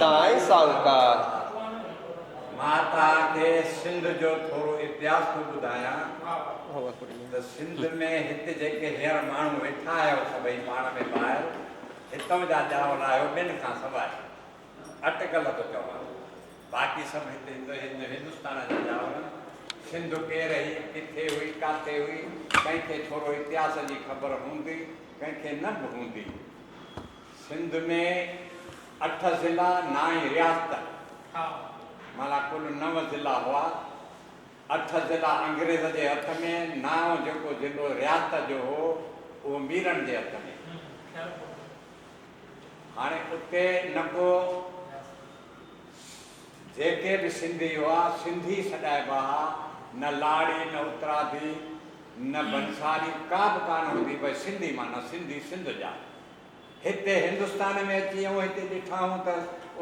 سدائين ساهوڪار. مان توهان کي سنڌ جو ٿورو اتهاس ٿو ٻڌايان ته سنڌ ۾ هت جيڪي هينئر ماڻهو ويٺا آهيو سڀئي پاڻ ۾ ڀائر هتئون جا ڄاول آهيو ٻين کان سواء اٽڪل ٿو چوان باقي سڀ هت هند هندستان جا ڄاول آهن. سنڌ ڪير هئي ڪٿي هئي ڪاٿي هئي ڪنهن کي ٿورو اتهاس جي خبر هوندي ڪنهن کي نه به هوندي. سنڌ ۾ اٺ ضلعا، نائين رياست، معنيٰ ڪل نو ضلعا هئا. اٺ ضلعا انگريز جي هٿ ۾، نائون جيڪو ضلعو رياست جو هو، اهو ميرن جي هٿ ۾. هاڻي اتي نه ڪو جيڪي به سنڌي هئا، سنڌي سڏائبا ها، نه لاڙي، نه اتراڌي، نه بنساري، ڪا به ڪانه هوندي، ڀئي سنڌي معنيٰ سنڌي سنڌ جا. هتي هندستان ۾ اچي ائون هتي ڏٺائون ته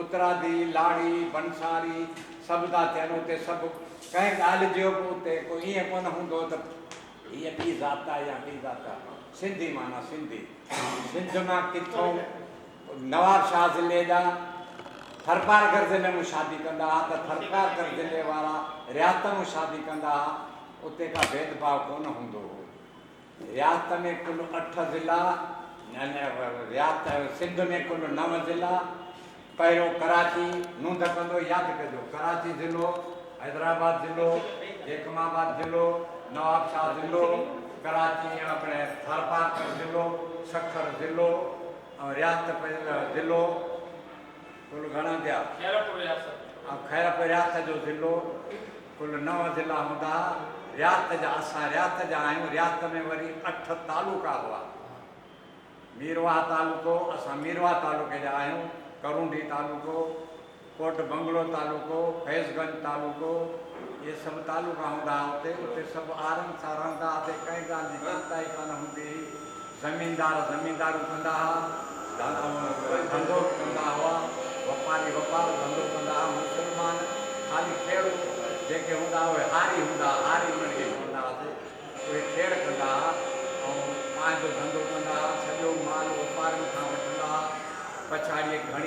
اتراڌي، لاڙي، بنساري سڀ ٿا ٿين اتي سڀ ڪنهن ڳالهه جو به اتي ڪو ائين ڪونه هوندو ته هيء ٻي ذات آهي يا ٻي ذات آهي. سنڌي معنيٰ سنڌي. سنڌ مان ڪٿئون نوابشاهه ضلعي جا ٿرپارڪر ضلعي مون شادي ڪندا ها ته ٿرپارڪر ضلعي وارا رياست مون شادي ڪندا ها اتي ڪا ڀيد ڀاء ڪونه هوندو هو. رياست ۾ ڪل اٺ ضلعا، رياست سنڌ ۾ ڪل نو ضلعا، پهريون ڪراچي، نوند ڪندو ياد ڪجو، ڪراچي ضلعو، حيدرآباد ضلعو، جيڪب آباد ضلعو، نوابشاهه ضلعو، ڪراچي اپڻي ٿرپارڪر ضلعو، سکر ضلعو ۽ رياست ضلعو ڪل گهڻا ٿيا؟ خيرپور رياست. ۽ خيرپور رياست جو ضلعو ڪل نو ضلعا هوندا ها. رياست جا اسان رياست جا آهيون. رياست ۾ وري اٺ تعلقا هئا. ميرواهه تعلقو، اسان ميرواهه تعلقي جا آهيون، ڪرونڊي تعلقو، ڪوٽ بنگلو تعلقو، فيض گنج تعلقو، اهي سڀ تعلقا هوندا ها اتي. اتي سڀ آرام سان رهندا هئاسين، ڪنهن ڳالهه جي چنتا ئي ڪانه هوندي هئي. زميندار زميندارون ڪندا ها، ڌنڌو به ڪندا هئا، واپاري واپار ڌنڌو ڪندا ها، مسلمان خالي کيڙو جيڪي هوندا اهي هاري هوندا ها، هاري انهن.